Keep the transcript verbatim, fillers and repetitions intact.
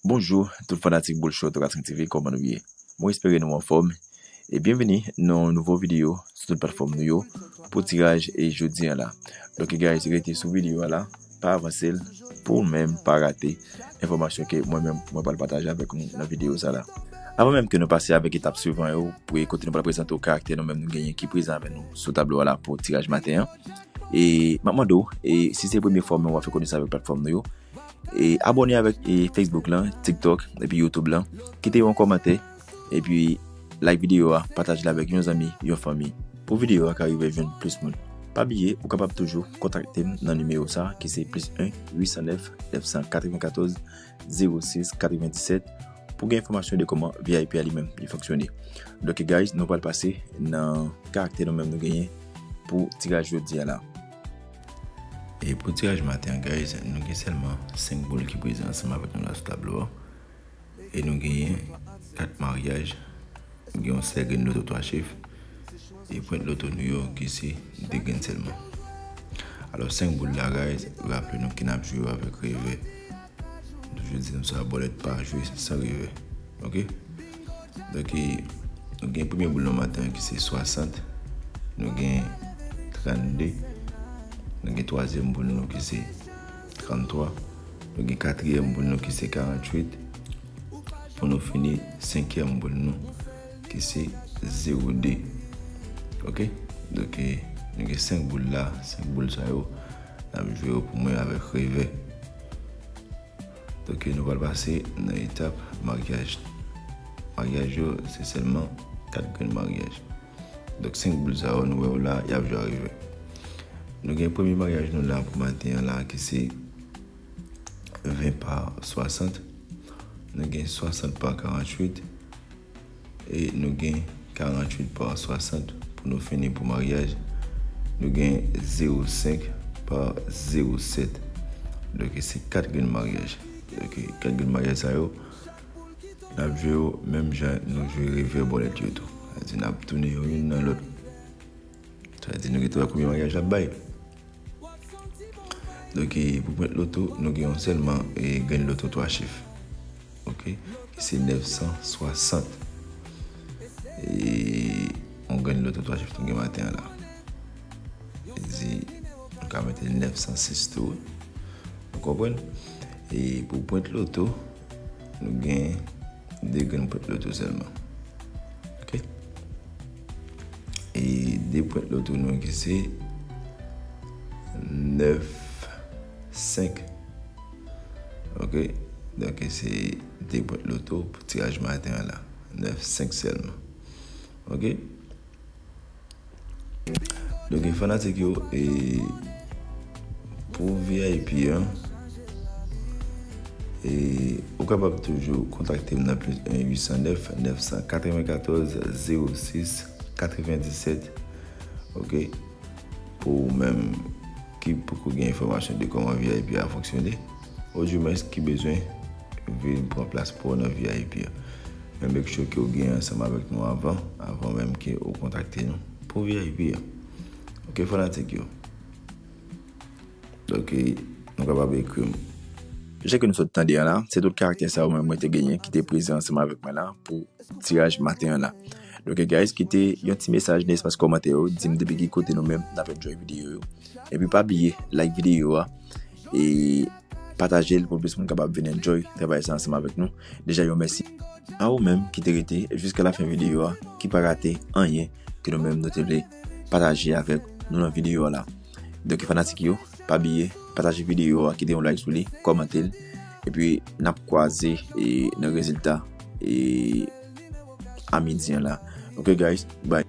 Bonjou tout fanatik Boul Show Tokatrink T V, kòman nou ye? Mwen espere nou anfòm. E byenveni nan yon nouvo videyo sou tout platfòm nou yo pou tiraj e jodi an la. Donk guys, rete sou videyo a la, pa avanse l pou w menm pa rate enfòmasyon ke mwen menm mwen pral pataje avèk nou nan videyo sa la. Avan menm ke nou pase avèk etap swivan yo, pou kote nou pral prezante w karaktè nou menm nou genyen ki prezan avèk nou sou tablo a la pou tiraj maten an. E m ap mande w, e si se premye fwa w menm w ap fè konesans avèk platfòm nou yo, e abòne avèk e Facebook lan, TikTok, epi YouTube lan. Kite yon kòmantè, epi like videyo a, pataje l avèk yon zanmi, yon fanmi, pou videyo a ka rive jwenn plis moun. Pa bliye, ou kapab toujou kontakte m nan nimewo sa ki se plis en uit san nèf nèf san katrevenkatòz zewo sis katrevendiset pou gen enfòmasyon de kòman V I P a li menm li fonksyone. Donk guys, nou pral pase nan karaktè nou menm nou genyen pou tiraj jodi a la. E pou tiraj maten an, guys, nou gen sèlman senk boul ki prezan ansanm avèk nou la sou tablo a. E nou genyen kat maryaj, nou gen yon sèl grenn loto twa chif, e pwent loto nou yo ki se de grenn sèlman. Alò, senk boul la, guys, raple nou ke n ap jwe yo avèk revè. Nou toujou di nou sa, bòlèt pa jwe san revè. Oke? Donk, nou gen premye boul nan maten an ki se swasant, nou gen trannde, nou gen twazyèm boul nou ki se tranntwa, nou gen katriyèm boul nou ki se karanntuit, pou nou fini senkyèm boul nou ki se zewo de. Oke? Donk, nou gen senk boul la, senk boul sa yo, n ap jwe yo pou mwen avèk revè. Donk, nou pral pase nan etap maryaj. Maryaj yo, se sèlman kat grenn maryaj. Donk, senk boul sa yo, nou wè yo la, y ap jwe a revè. Nou gen premye maryaj nou la pou maten an la, ki se ven pa swasant. Nou gen swasant pa karanntuit. E nou gen karanntuit pa swasant pou nou fini pou maryaj. Nou gen zewo senk pa zewo sèt. Donk, se kat grenn maryaj. Donk, kat grenn maryaj sa yo, n ap jwe yo menm jan nou jwe revè bòlèt yo tou. Sa vle di, n ap tounen yo youn nan lòt. Sa vle di, nou gen twa premye maryaj l ap bay. Donk, e, pou pwent loto, nou gen yon sèlman, e, grenn loto twa chif. Oke? Ki se nèf san swasant. E, yon grenn loto twa chif nou gen maten an la. Sa vle di, nou ka mete nèf san sis tou, wi. Ou konprann? E pou pwent loto, nou gen de grenn pwent loto sèlman. Oke? E de pwent loto nou ki se nèf senk. Oke? Donk, se de pwent loto pou tiraj maten an la. Nèf senk sèlman. Oke? Donk, fanatik yo, e pou V I P an, e ou kapab toujou kontakte m nan plis en uit san nèf nèf san katrevenkatòz zewo sis katrevendisèt. Oke? Pou ou menm ki poko gen enfòmasyon de kòman V I P a fonksyone, oudimwens ki bezwen vin pran plas pa w nan V I P a. Men make sure ke w gen ansanm avèk nou avan, avan menm ke ou kontakte nou pou V I P a. Oke, fanatik yo? Donk, nou kapab ekri m. Jan ke nou sot tande an la, se tout karaktè sa yo menm mwen te genyen ki te prezan ansanm avèk mwen la pou tiraj maten an la. Donk, guys, kite yon ti mesaj nan espas kòmantè yo, di m depi ki kote nou menm n ap enjoy videyo yo. Epi pa bliye, like videyo a, e pataje l pou plis moun kapab vin enjoy travay sa ansanm avèk nou. Deja yon mèsi a ou menm ki te rete jiska lafen videyo a, ki pa rate anyen ke nou menm nou te vle pataje avèk nou nan videyo a la. Donk, fanatik yo, pa bliye pataje videyo a, kite yon like sou li, kòmante l, epi n ap kwaze, e, nan rezilta, e, a midi an la. Oke, guys, bye.